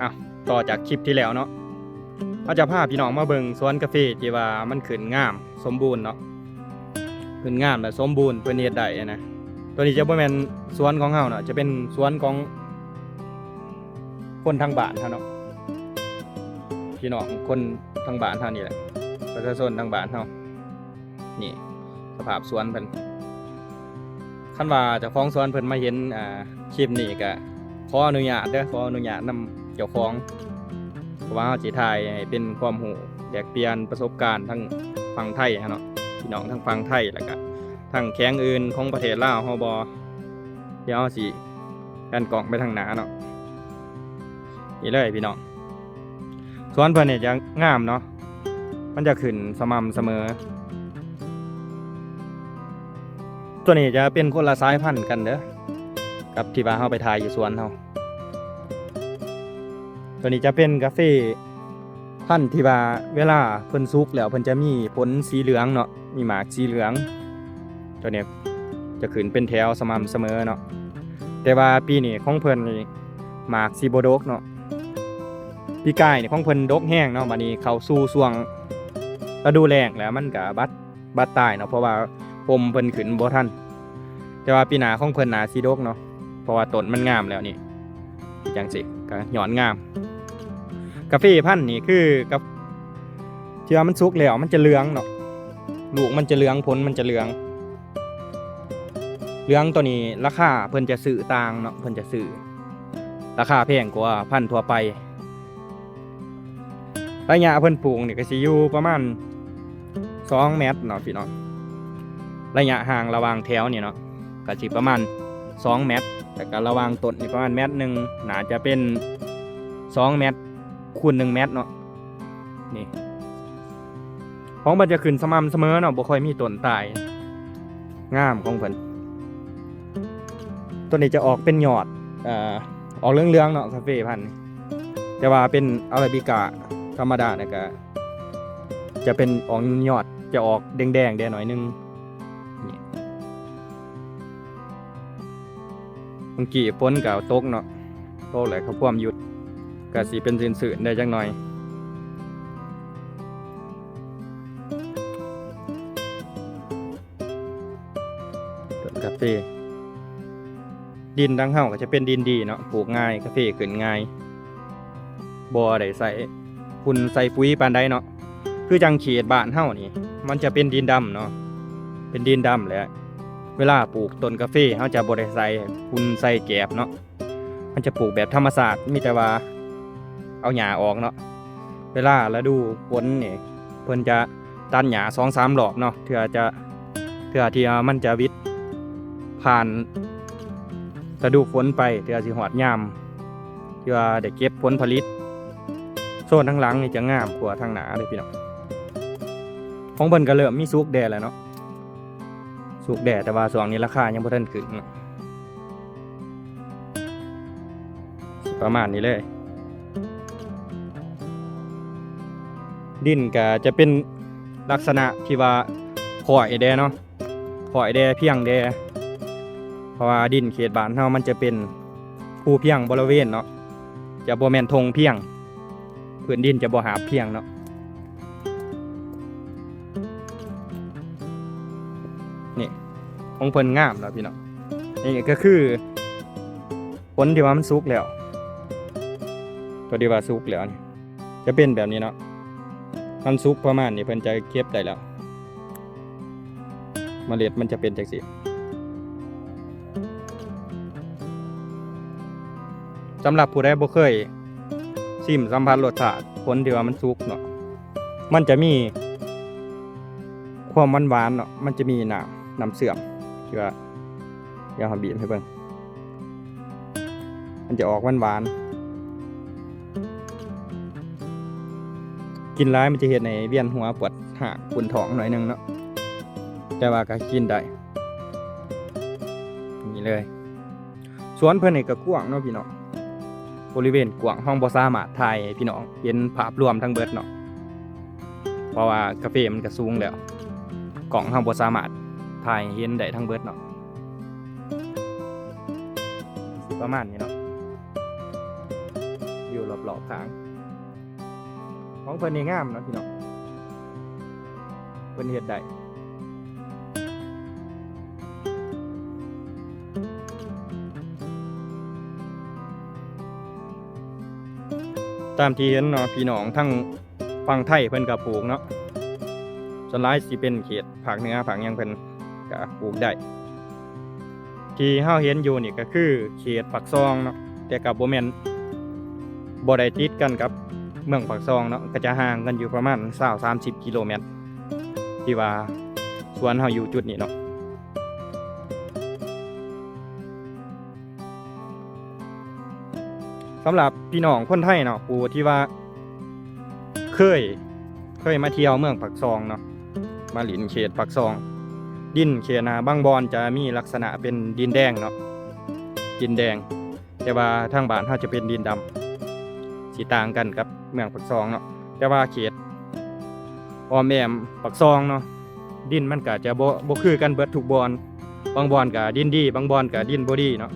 ອ່ະ ຕໍ່ຈາກຄລິບທີ່ແລ້ວເນາະ ເຮົາຈະພາພີ່ນ້ອງມາເບິ່ງສວນກາເຟທີ່ວ່າມັນຂຶ້ນງາມສົມບູນເນາະ ຂຶ້ນງາມ ແລະ ສົມບູນ ເພິ່ນເຮັດໄດ້ນະ. ໂຕນີ້ຈະບໍ່ແມ່ນສວນຂອງເຮົາເນາະ ຈະເປັນສວນຂອງຄົນທາງບ້ານເຮົາເນາະ ພີ່ນ້ອງຄົນທາງບ້ານເຮົານີ້ແຫຼະ ປະຊາຊົນທາງບ້ານເຮົາ. ນີ້ສະພາບສວນເພິ່ນ ຄັນວ່າເຈົ້າຂອງສວນເພິ່ນມາເຫັນ ອ່າ ຄລິບນີ້ກະຂໍອະນຸຍາດເດີ ຂໍອະນຸຍາດນຳເຈົ້າຂອງ ເພາະວ່າເຮົາຊິຖ່າຍໃຫ້ເປັນຄວາມຮູ້ ແລກປ່ຽນປະສົບການທັງຝັ່ງໄທເຮົາເນາະ ພີ່ນ້ອງທັງຝັ່ງໄທ ແລ້ວກະທັງແຂວງອື່ນຂອງປະເທດລາວເຮົາບໍ່ ດຽວເຮົາຊິແພນກ້ອງໄປທາງໜ້າເນາະ ນີ້ເລີຍພີ່ນ້ອງ. ສວນເພິ່ນນີ້ຈະງາມເນາະ ມັນຈະຂຶ້ນສະໝ່ຳສະເໝີ. ໂຕນີ້ຈະເປັນຄົນລະສາຍພັນກັນເດີ ກັບທີ່ວ່າເຮົາໄປຖ່າຍຢູ່ສວນເຮົາ. ໂຕນີ້ຈະເປັນກາເຟພັນທີ່ວ່າເວລາເພິ່ນສຸກແລ້ວ ເພິ່ນຈະມີຜົນສີເຫຼືອງເນາະ ມີໝາກສີເຫຼືອງ. ໂຕນີ້ຈະຂຶ້ນເປັນແຖວສະໝ່ຳສະເໝີເນາະ ແຕ່ວ່າປີນີ້ຂອງເພິ່ນນີ້ໝາກຊິບໍ່ດົກເນາະ. ປີກາຍນີ້ຂອງເພິ່ນດົກແຮງເນາະ ບາດນີ້ເຂົ້າສູ່ຊ່ວງລະດູແລ້ງແລ້ວ ມັນກະບັດ ບັດຕາຍເນາະ ເພາະວ່າຮົ່ມເພິ່ນຂຶ້ນບໍ່ທັນ. ແຕ່ວ່າປີໜ້າຂອງເພິ່ນໜ້າຊິດົກເນາະ ເພາະວ່າຕົ້ນມັນງາມແລ້ວນີ້ ຈັ່ງຊີ້ກະຍອດງາມ. ກາເຟພັນນີ້ຄືກັບ ທີ່ວ່າມັນສຸກແລ້ວມັນຈະເຫຼືອງເນາະ ລູກມັນຈະເຫຼືອງ ຜົນມັນຈະເຫຼືອງ ເຫຼືອງ. ໂຕນີ້ລາຄາເພິ່ນຈະຊື້ຕ່າງເນາະ ເພິ່ນຈະຊື້ລາຄາແພງກວ່າພັນທົ່ວໄປ. ໄລຍະເພິ່ນປູກນີ້ກະຊິຢູ່ປະມານສອງແມັດເນາະພີ່ນ້ອງ ໄລຍະຫ່າງລະຫວ່າງແຖວນີ້ເນາະ ກະຊິປະມານສອງແມັດ ແລ້ວກະລະຫວ່າງຕົ້ນນີ້ປະມານແມັດໜຶ່ງ ໜ້າຈະເປັນສອງແມັດຄູນໜຶ່ງແມັດເນາະ. ນີ້ຂອງເພິ່ນຈະຂຶ້ນສະໝ່ຳສະເໝີເນາະ ບໍ່ຄ່ອຍມີຕົ້ນຕາຍ ງາມຂອງເພິ່ນ. ໂຕນີ້ຈະອອກເປັນຍອດ ເອີ ອອກເຫຼືອງໆເນາະ ກາເຟພັນນີ້ ແຕ່ວ່າເປັນອາຣາບິກາທຳມະດານີ້ກະຈະເປັນອອກຍອດ ຈະອອກແດງໆແດ່ໜ້ອຍໜຶ່ງ. ນີ້ ມື້ກີ້ຝົນກະຕົກເນາະ ຕົກແລ້ວກະພວມຢຸດ ກະຊິເປັນຊື່ນໆໄດ້ຈັກໜ້ອຍ. ຕົ້ນກາເຟ ດິນທາງເຮົາກະຈະເປັນດິນດີເນາະ ປູກງ່າຍ ກາເຟຂຶ້ນງ່າຍ ບໍ່ໄດ້ໃສ່ຝຸ່ນໃສ່ປຸຍປານໃດເນາະ. ຄືຈັ່ງເຂດບ້ານເຮົານີ້ ມັນຈະເປັນດິນດຳເນາະ ເປັນດິນດຳ ແລະ ເວລາປູກຕົ້ນກາເຟ ເຮົາຈະບໍ່ໄດ້ໃສ່ຝຸ່ນໃສ່ແກບເນາະ ມັນຈະປູກແບບທຳມະຊາດ ມີແຕ່ວ່າເອົາຫຍ້າອອກເນາະ. ເວລາລະດູຝົນນີ້ ເພິ່ນຈະຕັດຫຍ້າສອງສາມລອບເນາະ ເທື່ອຈະ ເທື່ອທີ່ວ່າມັນຈະຫວິດຜ່ານລະດູຝົນໄປ ເທື່ອຊິຮອດຍາມທີ່ວ່າໄດ້ເກັບຜົນຜະລິດ. ໂຊນທາງຫຼັງນີ້ຈະງາມກວ່າທາງໜ້າເດ້ພີ່ນ້ອງ. ຂອງເພິ່ນກະເລີ່ມມີສຸກແດ່ແລ້ວເນາະ ສຸກແດ່ ແຕ່ວ່າຊ່ວງນີ້ລາຄາຍັງບໍ່ທັນຂຶ້ນເນາະ. ປະມານນີ້ເລີຍ ດິນກະຈະເປັນລັກສະນະທີ່ວ່າຄ້ອຍແດ່ເນາະ ຄ້ອຍແດ່ ພຽງແດ່ ເພາະວ່າດິນເຂດບ້ານເຮົາມັນຈະເປັນພູພຽງບໍລະເວນເນາະ ຈະບໍ່ແມ່ນທົ່ງພຽງ ພື້ນດິນຈະບໍ່ຫາບພຽງເນາະ. ນີ້ ຂອງເພິ່ນງາມເນາະພີ່ນ້ອງ. ນີ້ກະຄືຜົນທີ່ວ່າມັນສຸກແລ້ວ ໂຕທີ່ວ່າສຸກແລ້ວນີ້ ຈະເປັນແບບນີ້ເນາະ ມັນສຸກປະມານນີ້ເພິ່ນຈະເກັບໄດ້ແລ້ວ ເມລັດມັນຈະເປັນຈັ່ງຊີ້. ສຳລັບຜູ້ໃດບໍ່ເຄີຍຊິມສຳຜັດລົດຊາດຜົນທີ່ວ່າມັນສຸກເນາະ ມັນຈະມີຄວາມຫວານໆເນາະ ມັນຈະມີນ້ຳ ນ້ຳເຊື່ອມ ທີ່ວ່າ ດຽວເຮົາບີບໃຫ້ເບິ່ງ ມັນຈະອອກຫວານໆ ກິນຫຼາຍມັນຈະເຮັດໃຫ້ວຽນຫົວປວດຮາກ ປຸ້ນທ້ອງໜ້ອຍໜຶ່ງເນາະ ແຕ່ວ່າກະກິນໄດ້. ນີ້ເລີຍ ສວນເພິ່ນນີ້ກະກວ້າງເນາະພີ່ນ້ອງ ບໍລິເວນກວ້າງ ເຮົາບໍ່ສາມາດຖ່າຍໃຫ້ພີ່ນ້ອງເຫັນພາບລວມທັງເບິດເນາະ ເພາະວ່າກາເຟມັນກະສູງແລ້ວ ກ້ອງເຮົາບໍ່ສາມາດຖ່າຍໃຫ້ເຫັນໄດ້ທັງເບິດເນາະ. ປະມານນີ້ເນາະ ວິວ ລອບໆຂ້າງ ຂອງເພິ່ນນີ້ງາມເນາະພີ່ນ້ອງ ເພິ່ນເຮັດໄດ້ ຕາມທີ່ເຫັນເນາະ ພີ່ນ້ອງທາງຝັ່ງໄທເພິ່ນກໍປູກເນາະ ສ່ວນຫຼາຍຊິເປັນເຂດພາກເໜືອພາກຫຍັງ ເພິ່ນກໍປູກໄດ້. ທີ່ເຮົາເຫັນຢູ່ນີ້ກໍຄືເຂດປາກຊ່ອງເນາະ ແຕ່ກໍບໍ່ແມ່ນ ບໍ່ໄດ້ຕິດກັນກັບເມືອງປາກຊ່ອງເນາະ ກໍຈະຫ່າງກັນຢູ່ປະມານຊາວ ສາມສິບກິໂລແມັດ ທີ່ວ່າສວນເຮົາຢູ່ຈຸດນີ້ເນາະ. ສຳລັບພີ່ນ້ອງຄົນໄທເນາະ ຜູ້ທີ່ວ່າເຄີຍ ເຄີຍມາທ່ຽວເມືອງປາກຊ່ອງເນາະ ມາຫຼິ້ນເຂດປາກຊ່ອງ ດິນເຂດນາ ບາງບ່ອນຈະມີລັກສະນະເປັນດິນແດງເນາະ ດິນແດງ ແຕ່ວ່າທາງບ້ານເຮົາຈະເປັນດິນດຳ ຊິຕ່າງກັນກັບເມືອງປາກຊ່ອງເນາະ. ແຕ່ວ່າເຂດອ້ອມແອ້ມປາກຊ່ອງເນາະ ດິນມັນກໍຈະບໍ່ ບໍ່ຄືກັນເບິດທຸກບ່ອນ ບາງບ່ອນກໍດິນດີ ບາງບ່ອນກໍດິນບໍ່ດີເນາະ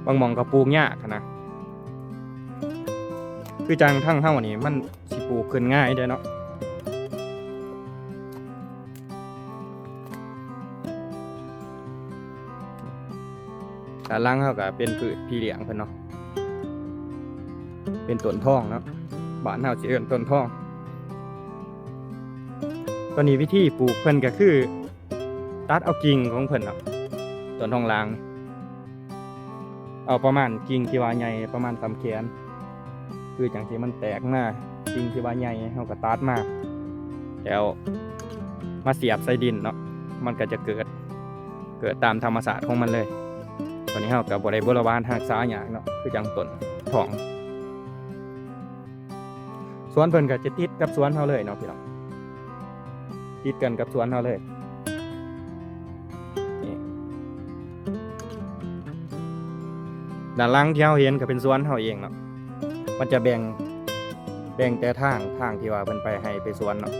ບາງໝ່ອງກໍປູກຍາກຫັ້ນນະ ຄືຈັ່ງທາງເຮົານີ້ມັນຊິປູກຂຶ້ນງ່າຍເດ້ເນາະ. ດ້ານຫຼັງເຮົາກໍເປັນພືດພີ່ລ້ຽງເພິ່ນເນາະ ເປັນຕົ້ນທອງເນາະ ບ້ານເຮົາຊິເອີ້ນຕົ້ນທອງ. ຕອນນີ້ວິທີປູກເພິ່ນກໍຄືຕັດເອົາກິ່ງຂອງເພິ່ນເນາະ ຕົ້ນທອງຫຼາງ ເອົາປະມານກິ່ງທີ່ວ່າໃຫຍ່ປະມານສ່ຳແຂນ ຄືຈັ່ງຊີ້ມັນແຕກມາ ສິ່ງທີ່ວ່າໃຫຍ່ເຮົາກໍຕັດມາ ແລ້ວມາສຽບໃສ່ດິນເນາະ ມັນກໍຈະເກີດ ເກີດຕາມທຳມະຊາດຂອງມັນເລີຍ. ຕອນນີ້ເຮົາກໍບໍ່ໄດ້ບົວລະບານຮັກສາຫຍັງເນາະ ຄືຈັ່ງຕົ້ນທອງ. ສວນເພິ່ນກໍຈະຕິດກັບສວນເຮົາເລີຍເນາະພີ່ນ້ອງ ຕິດກັນກັບສວນເຮົາເລີຍ. ນີ້ ດ້ານຫຼັງທີ່ເຮົາເຫັນກໍເປັນສວນເຮົາເອງເນາະ ມັນຈະແບ່ງ ແບ່ງແຕ່ທາງ ທາງທີ່ວ່າເພິ່ນໄປໄຮ່ໄປສວນເນາະ.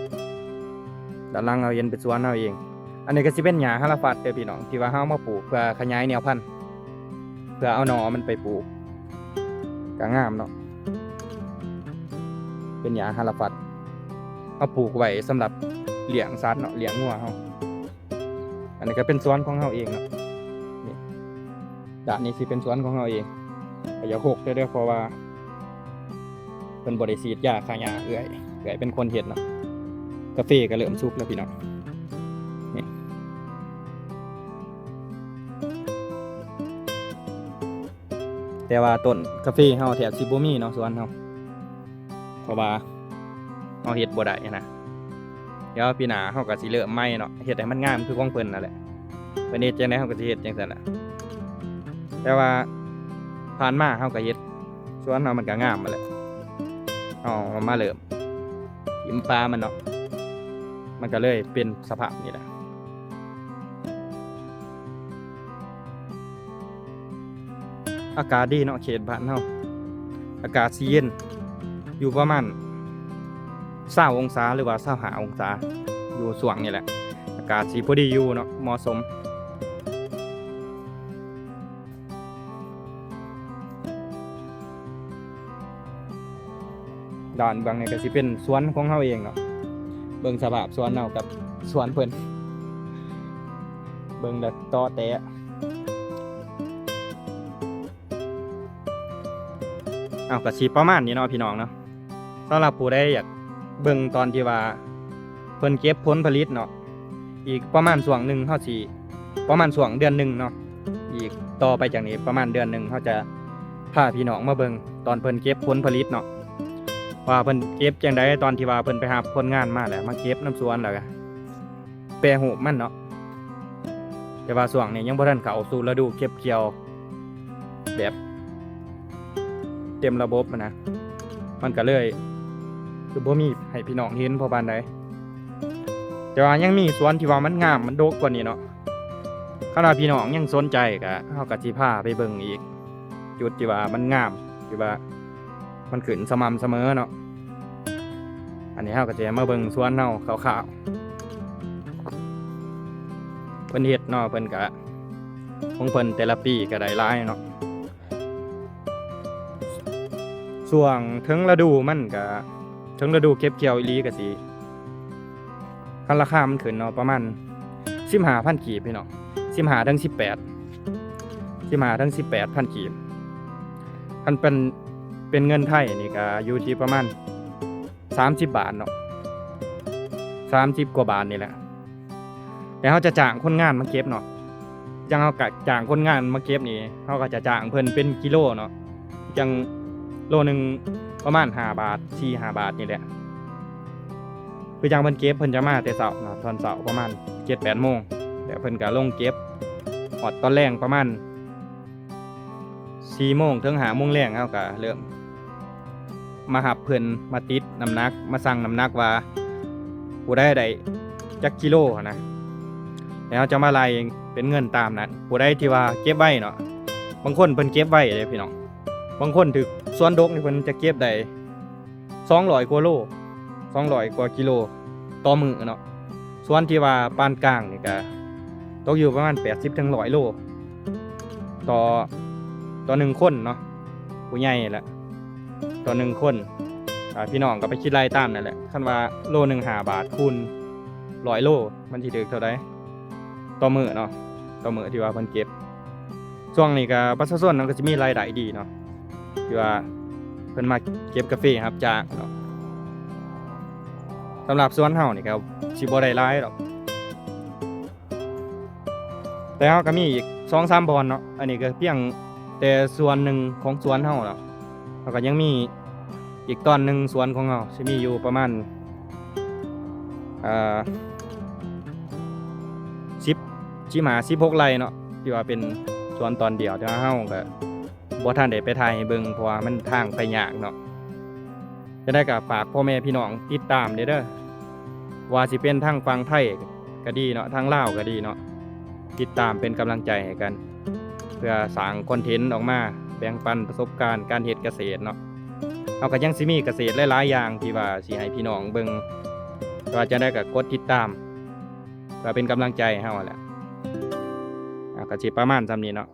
ດ້ານຫຼັງເຮົາເຫັນເປັນສວນເຮົາເອງ. ອັນນີ້ກໍຊິເປັນຫຍ້າຮາລະຟັດເດີພີ່ນ້ອງ ທີ່ວ່າເຮົາເອົາມາປູກເພື່ອຂະຫຍາຍແນວພັນ ເພື່ອເອົາໜໍ່ມັນໄປປູກ ກໍງາມເນາະ. ເປັນຫຍ້າຮາລະຟັດ ເຮົາປູກໄວ້ສຳລັບລ້ຽງສັດເນາະ ລ້ຽງງົວເຮົາ. ອັນນີ້ກໍເປັນສວນຂອງເຮົາເອງເນາະ ນີ້ ດ້ານນີ້ຊິເປັນສວນຂອງເຮົາເອງ. ກໍຢ່າຮົກເດີ ເພາະວ່າເພິ່ນບໍ່ໄດ້ສີດຢາຂ້າຫຍ້າ ເອື້ອຍ ເອື້ອຍເປັນຄົນເຮັດເນາະ. ກາເຟກໍເລີ່ມສຸກແລ້ວພີ່ນ້ອງ ນີ້ ແຕ່ວ່າຕົ້ນກາເຟເຮົາແທບຊິບໍ່ມີເນາະ ສວນເຮົາ ເພາະວ່າເຮົາເຮັດບໍ່ໄດ້ນະ. ດຽວປີໜ້າເຮົາກໍຊິເລີ່ມໃໝ່ເນາະ ເຮັດໃຫ້ມັນງາມຄືຂອງເພິ່ນນັ້ນແຫຼະ. ເພິ່ນເຮັດຈັ່ງໃດເຮົາກໍຊິເຮັດຈັ່ງຊັ້ນລະ. ແຕ່ວ່າຜ່ານມາເຮົາກໍເຮັດ ສວນເຮົາມັນກໍງາມຫັ້ນແຫຼະ ເຮົາມາເລີ່ມຖິ້ມປ່າມັນເນາະ ມັນກໍເລີຍເປັນສະພາບນີ້ແຫຼະ. ອາກາດດີເນາະ ເຂດບ້ານເຮົາ ອາກາດຊິເຢັນ ຢູ່ປະມານຊາວອົງສາ ຫຼືວ່າຊາວຫ້າອົງສາ ຢູ່ຊ່ວງນີ້ແຫຼະ ອາກາດຊິພໍດີຢູ່ເນາະ ເໝາະສົມ. ດ້ານເບື້ອງນີ້ກໍຊິເປັນສວນຂອງເຮົາເອງເນາະ ເບິ່ງສະພາບສວນເຮົາກັບສວນເພິ່ນ ເບິ່ງແລ້ວຕໍ່ແຕ່. ເອົາ ກໍຊິປະມານນີ້ເນາະພີ່ນ້ອງເນາະ. ສຳລັບຜູ້ໃດຢາກເບິ່ງຕອນທີ່ວ່າເພິ່ນເກັບຜົນຜະລິດເນາະ ອີກປະມານຊ່ວງໜຶ່ງ ເຮົາຊິ ປະມານຊ່ວງເດືອນໜຶ່ງເນາະ ອີກຕໍ່ໄປຈາກນີ້ປະມານເດືອນໜຶ່ງ ເຮົາຈະພາພີ່ນ້ອງມາເບິ່ງຕອນເພິ່ນເກັບຜົນຜະລິດເນາະ ວ່າເພິ່ນເກັບຈັ່ງໃດ ຕອນທີ່ວ່າເພິ່ນໄປຮັບຄົນງານມາແລ້ວ ມາເກັບນຳສວນ ແລ້ວກໍແປຮູບມັນເນາະ. ແຕ່ວ່າຊ່ວງນີ້ຍັງບໍ່ທັນເຂົ້າສູ່ລະດູເກັບກ່ຽວແບບເຕັມລະບົບຫັ້ນນະ ມັນກໍເລີຍຄືບໍ່ມີໃຫ້ພີ່ນ້ອງເຫັນພໍປານໃດ. ແຕ່ວ່າຍັງມີສວນທີ່ວ່າມັນງາມ ມັນດົກກວ່ານີ້ເນາະ. ຄັນວ່າພີ່ນ້ອງຍັງສົນໃຈກໍ ເຮົາກໍຊິພາໄປເບິ່ງອີກ ຈຸດທີ່ວ່າມັນງາມ ທີ່ວ່າມັນຂຶ້ນສະໝ່ຳສະເໝີເນາະ. ອັນນີ້ເຮົາກໍຈະມາເບິ່ງສວນເຮົາຄ່າວໆ ເພິ່ນເຮັດເນາະ ເພິ່ນກະ ຂອງເພິ່ນແຕ່ລະປີກະໄດ້ຫຼາຍເນາະ. ຊ່ວງເຖິງລະດູມັນກະ ເຖິງລະດູເກັບກ່ຽວອີ່ຫຼີກະຊິ ຄັນລາຄາມັນຂຶ້ນເນາະ ປະມານສິບຫ້າພັນກີບພີ່ນ້ອງ ສິບຫ້າເຖິງສິບແປດ ສິບຫ້າເຖິງສິບແປດພັນກີບ ຄັນເປັນ ເປັນເງິນໄທນີ້ກະຢູ່ທີ່ປະມານສາມສິບບາດເນາະ ສາມສິບກວ່າບາດນີ້ແຫຼະ. ແຕ່ເຮົາຈະຈ້າງຄົນງານມາເກັບເນາະ ຈັ່ງເຮົາກະຈ້າງຄົນງານມາເກັບນີ້ ເຮົາກະຈະຈ້າງເພິ່ນເປັນກິໂລເນາະ ຈັ່ງໂລໜຶ່ງປະມານຫ້າບາດ ສີ່ຫ້າບາດນີ້ແຫຼະ. ຄືຈັ່ງເພິ່ນເກັບ ເພິ່ນຈະມາແຕ່ເຊົ້າເນາະ ຕອນເຊົ້າປະມານເຈັດແປດໂມງ ແລ້ວເພິ່ນກະລົງເກັບ ຮອດຕອນແລງປະມານສີ່ໂມງເຖິງຫ້າໂມງແລງ ເຮົາກະເລີ່ມມາຮັບເພິ່ນ ມາຕິດນ້ຳໜັກ ມາຊັ່ງນ້ຳໜັກວ່າຜູ້ໃດໄດ້ຈັກກິໂລຫັ້ນນະ ແລ້ວເຮົາຈະມາໄລ່ເປັນເງິນຕາມນັ້ນ. ຜູ້ໃດທີ່ວ່າເກັບໄວ້ເນາະ ບາງຄົນເພິ່ນເກັບໄວ້ເດ້ພີ່ນ້ອງ ບາງຄົນຖືກ ສວນດົກນີ້ເພິ່ນຈະເກັບໄດ້ ສອງຮ້ອຍກວ່າໂລ ສອງຮ້ອຍກວ່າກິໂລຕໍ່ມື້ເນາະ. ສ່ວນທີ່ວ່າປານກາງນີ້ກະຕົກຢູ່ປະມານແປດສິບເຖິງຮ້ອຍໂລຕໍ່ ຕໍ່ໜຶ່ງຄົນເນາະ ຜູ້ໃຫຍ່ແຫຼະ ຕໍ່ໜຶ່ງຄົນ. ອ່າ ພີ່ນ້ອງກະໄປຄິດໄລ່ຕາມນັ້ນແຫຼະ ຄັນວ່າໂລໜຶ່ງຫ້າບາດຄູນຮ້ອຍໂລ ມັນຊິຖືກເທົ່າໃດຕໍ່ມື້ເນາະ ຕໍ່ມື້ທີ່ວ່າເພິ່ນເກັບ. ຊ່ວງນີ້ກະປະຊາຊົນເຮົາກະຊິມີລາຍໄດ້ດີເນາະ ທີ່ວ່າເພິ່ນມາເກັບກາເຟຮັບຈ້າງເນາະ. ສຳລັບສວນເຮົານີ້ກະຊິບໍ່ໄດ້ຫຼາຍດອກ ແຕ່ເຮົາກະມີອີກສອງສາມບ່ອນເນາະ ອັນນີ້ກະພຽງແຕ່ສ່ວນໜຶ່ງຂອງສວນເຮົາເນາະ ເຮົາກະຍັງມີອີກຕອນໜຶ່ງ ສວນຂອງເຮົາຊິມີຢູ່ປະມານ ເອີ ສິບ ສິບຫ້າ ສິບຫົກໄຮ່ເນາະ ທີ່ວ່າເປັນສວນຕອນດຽວ ແຕ່ວ່າເຮົາກະບໍ່ທັນໄດ້ໄປຖ່າຍໃຫ້ເບິ່ງ ເພາະວ່າມັນທາງໄປຍາກເນາະ. ຈັ່ງໃດກະຝາກພໍ່ແມ່ພີ່ນ້ອງຕິດຕາມແດ່ເດີ ວ່າຊິເປັນທາງຝັ່ງໄທກະດີເນາະ ທາງລາວກະດີເນາະ ຕິດຕາມເປັນກຳລັງໃຈໃຫ້ກັນ ເພື່ອສ້າງຄອນເທັນອອກມາ ແບ່ງປັນປະສົບການການເຮັດກະເສດເນາະ. ເຮົາກະຍັງຊິມີກະເສດຫຼາຍໆຢ່າງທີ່ວ່າຊິໃຫ້ພີ່ນ້ອງເບິ່ງ ວ່າຈັ່ງໃດກະກົດຕິດຕາມ ເພື່ອເປັນກຳລັງໃຈໃຫ້ເຮົາຫັ້ນແຫຼະ. ເຮົາກະຊິປະມານສ່ຳນີ້ເນາະ.